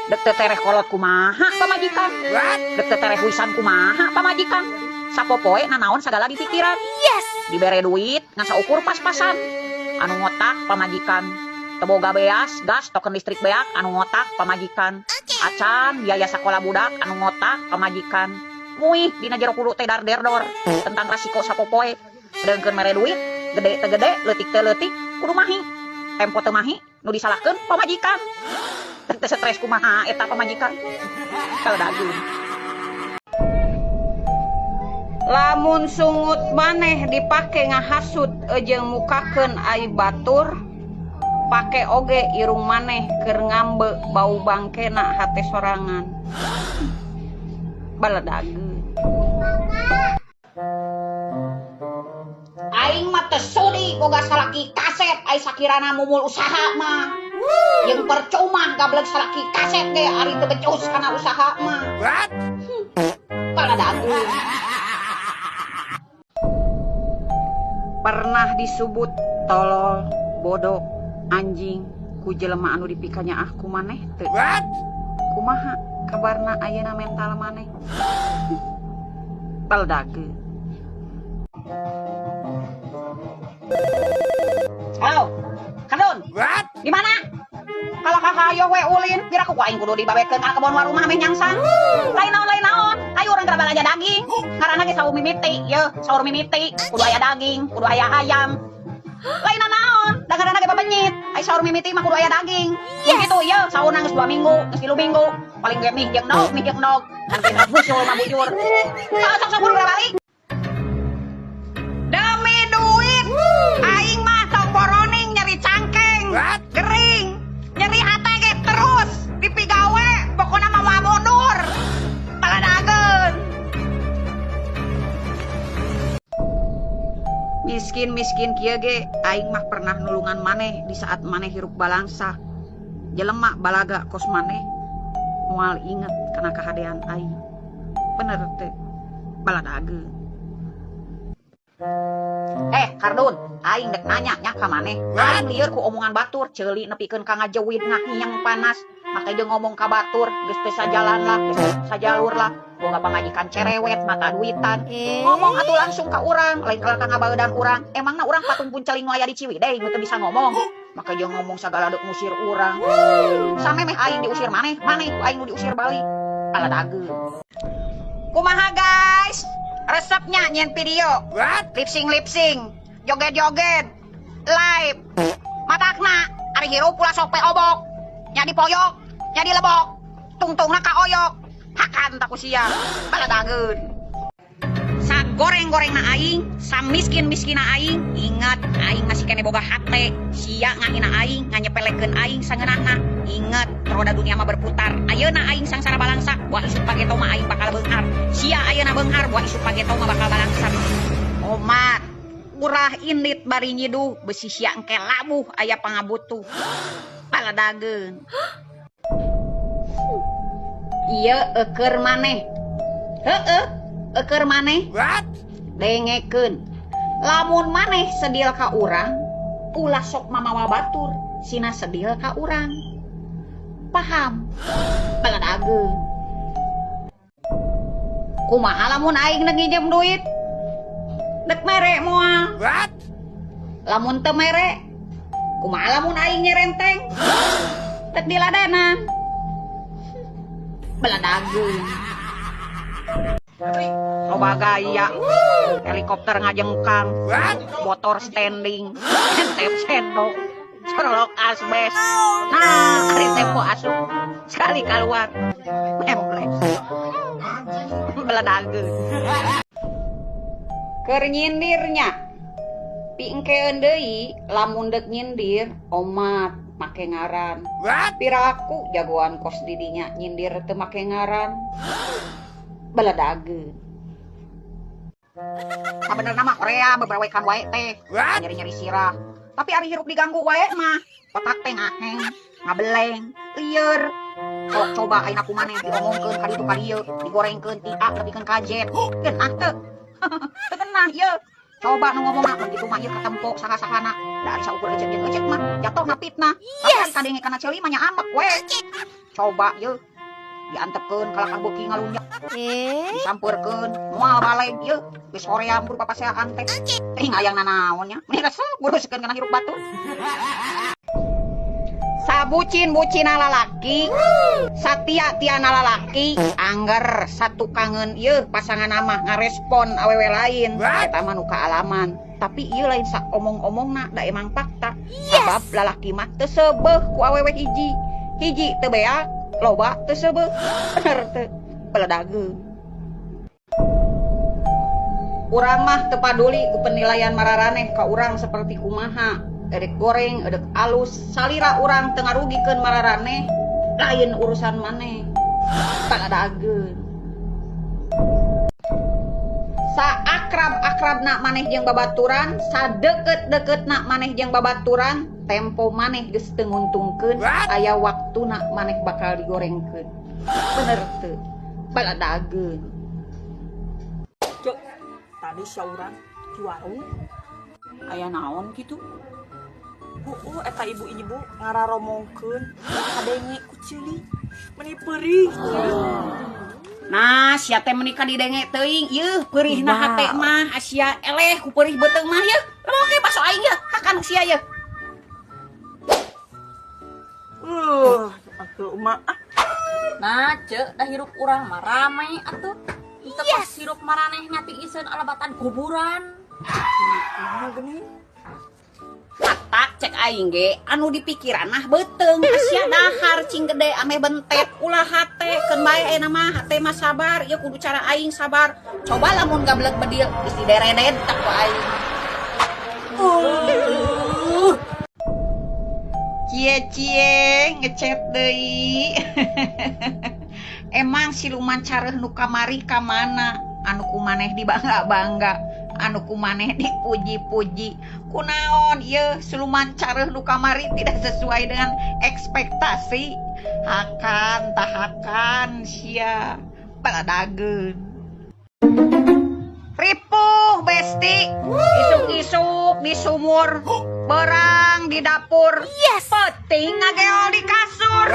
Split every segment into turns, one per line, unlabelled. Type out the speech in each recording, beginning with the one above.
Dek teu tereh kolot kumaha pamajikan. Dek teu tereh huisan kumaha pamajikan. Sapopoe nanaon sagala dipikiran.
Yes.
Dibere duit ngan saukur pas-pasan. Anu ngotak pamajikan. Teu boga beas, gas, token listrik beak anu ngotak pamajikan. Acan biaya sakola budak anu ngotak pamajikan. Muih dina jero hulu teh dar der dor tentang rasiko sapopoe. Sedengkeun mere duit, gede teu gede, leutik teu leutik, kudu mahi. Tempo teu mahi, nu disalahkeun pamajikan. Teu stres kumaha eta pamajikan. Kaladageun. Lamun sungut maneh dipake ngahasut jeung mukakeun ai batur, pake oge irung maneh keur ngambe bau bangkena hate sorangan. Baledageun. Aing mah teu sudi boga salaki kasep ai sakirana mumul usaha mah. Jeung percuma gableg salaki kasep ge ari teu becus kana usaha mah. Baladageun. Pernah disebut tolol, bodoh, anjing ku jelema anu dipikanyaah ku maneh teu? Kumaha kabarna ayeuna mental maneh? Baldageun. Halo, Kardun. Di mana? Kalau kakak ayo we ulin, pira ku aing kudu dibabetkeun ka kebon warumah meh nyangsang. Lain naon lain naon, ayo urang geura balanja daging. Ngaranna ge saur mimiti, yeuh, saur mimiti, kudu aya daging, kudu aya ayam. Lain naon, da ngaranna ge babenyit. Ai saur mimiti mah kudu aya daging. Yes. Gitu yeuh, saurna geus 2 minggu, geus 3 minggu. Paling ge mih jeung endog, mih jeung endog. Kan geus busul mah bujur. Sok sok buru balik. Demi duit, aing mah tong boroning nyeri cangkeng, gering, nyeri hate ge terus dipigawe, pokona mah moal mundur. Paladageun. Miskin-miskin kieu ge aing mah pernah nulungan maneh di saat maneh hirup balangsa. Jelema balaga kos maneh moal inget kana kahadean aing. Bener teu? Baladageun. Kardun, aing dek nanya nya ka maneh. Aing lieur ku omongan batur, ceuli nepikeun ka ngajewid ngahiang panas. Make jeung ngomong ka batur, geus teu sajalan lah, geus teu sajalur lah. Boga pamajikan cerewet, mata duitan. Ngomong atuh langsung ka urang, lain kalah ka ngabaeudan urang. Emangna urang patung punceling nu aya di Ciwidey nu teu bisa ngomong. Make jeung ngomong sagala deuk ngusir urang. Samemeh aing diusir maneh, maneh ku aing nu diusir balik. Aladageun. Kumaha guys? Resepnya nyen video. Lip sync lip sync, joget-joget, live. Matakna ari hirup ulah sok pe obok. Nya dipoyok, nya dilebok. Tungtungna kaoyok. Hakan tak ku sia. Baladageun. Sagoreng-gorengna aing, samiskin-miskina aing, ingat aing masih kene boga hate. Sia ngahina aing, nganyepelekeun aing sangeunahna. Ingat, roda dunia mah berputar. Ayeuna aing sangsara balangsa, buah isuk pageto mah aing bakal beunghar. Sia ayeuna beunghar, buah isuk pageto mah bakal balangsa. Omat, urah indit bari nyiduh, besi sia engke labuh aya pangabutuh. Baladageun. Ieu eukeur maneh. Heueuh, eukeur maneh. Dengekeun. Lamun maneh sedil ka urang, ulah sok mamawa batur, sina sedil ka urang. Paham? Baladageun. Kumaha lamun aing deuk nginjem duit? Dek mere moal. Lamun teu mere, kumaha lamun aing nyerenteng? Dek diladenan. Baladageun. Loba gaya, helikopter ngajengkang, motor standing, entep sendok, corolok asbes. Nah, ari tempo asup sekali keluar, membles. Baladageun. Keur nyindirnya, piengkeun deui lamun deuk nyindir omat make ngaran. Piraku jagoan kos didinya nyindir teu make ngaran. Baladageun. Sabenerna mah Korea beberewekan wae teh, nyeri-nyeri sirah. Tapi ari hirup diganggu wae mah, otak teh ngaheng, ngabeleng, lieur. Sok coba ayeuna ku maneh diomongkeun ka ditu ka dieu, digorengkeun ti A nepikeun ka Z. Geunah teu? Teu geunah ieu. Coba nu ngomongna mun kitu mah ieu katempo saha-sahana. Da ari saukur ecek jeung ecek mah jatohna fitnah. Tapi ari kadenge kana ceuli mah nya amek we. Coba ye, diantepkeun kalakah beuki ngalunjak, disampeurkeun moal baleg ye, geus hoream buru papaseaan teh. Teuing hayang nanaon nya, meni resep nguruskeun kana hirup batur. Sabucin-bucina lalaki, satia-tiana lalaki, angger satukangeun ieu pasangan mah ngarespon awewe lain, eta mah nu kaalaman. Tapi ieu lain saomong-omongna, da emang fakta. Sabab lalaki mah teu seubeuh ku awewe hiji. Hiji teu beak, loba teu seubeuh. Bener teu? Beledageun. Urang mah teu paduli ku penilaian mararaneh ka urang seperti kumaha. Edek goreng, edek alus, salira urang teu ngarugikeun mararaneh, lain urusan maneh. Beledageun. Saakrab-akrabna maneh jeung babaturan, sadeukeut-deukeutna maneh jeung babaturan, tempo maneh geus teu nguntungkeun, aya waktuna maneh bakal digorengkeun. Bener teu? Beledageun.
Cek, tadi sauran di warung.
Aya naon kitu?
Heueuh, eta ibu-ibu ngararomongkeun kadenge ku ceuli. Meni perih.
Nah, sia teh meuni kadidenge teuing, yeuh peurihna hate mah, sia eleh ku perih beuteung mah yeuh. Oke, baso aing yeuh, hakan sia yeuh.
Atuh emak ah.
Nah, cek, dah hirup urang mah rame atuh. Teu kos hirup maranehna tiiseun alabatan kuburan.
Kumaha geuning?
Matak cek aing ge anu dipikiran mah beuteung, sia dahar cing gede ame bentet, ulah hate keun bae ayeuna mah, hate mah sabar, ieu kudu cara aing sabar. Coba lamun gablek bedil geus dideredet tak ku aing. Cie-cie ngechat deui. Emang siluman careuh nu kamari ka mana? Anu ku maneh dibangga-bangga, anu ku maneh dipuji-puji. Kunaon ieu siluman careuh nu kamari tidak sesuai dengan ekspektasi? Hakan tahakan sia baladageun. Ripuh besti, isuk-isuk di sumur, berang di dapur, peuting ngageol di kasur.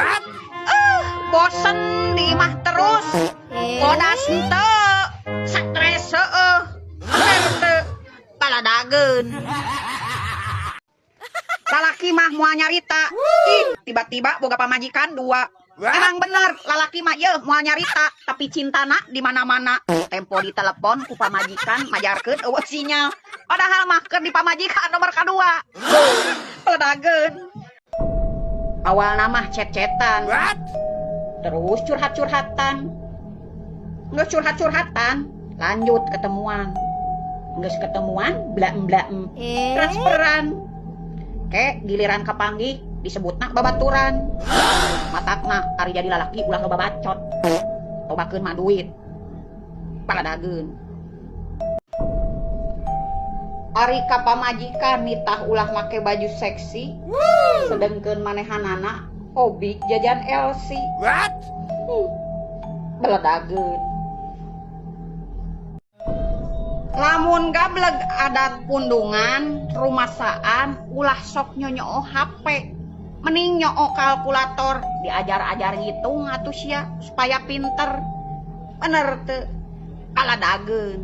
Bosen di imah terus, bodas henteu, stres heueuh, bener teu? Baladageun. Lalaki mah moal nyarita, ih tiba-tiba boga pamajikan dua. Emang bener, lalaki mah yeuh moal nyarita, tapi cintana di mana-mana. Tempo ditelepon ku pamajikan majarkeun eueuh sinyal. Padahal mah keur di pamajikan nomor kadua. Peledageun. Awalna mah chat-chatan. Terus curhat-curhatan. Nggak curhat-curhatan, lanjut ketemuan. Nggak ketemuan, bla-bla transferan. Ke giliran kapanggih disebutna babaturan. Matakna ari jadi lalaki ulah loba bacot. Tobakeun mah duit. Paladageun. Ari ka pamajikan nitah ulah make baju seksi, sedengkeun manehanana hobi jajan LC.
What?
Beledageun. Lamun gableg adat pundungan, rumasaan ulah sok nyonyoo HP. Mending nyoo kalkulator, diajar-ajar ngitung atuh sia supaya pinter. Bener teu? Kaladageun.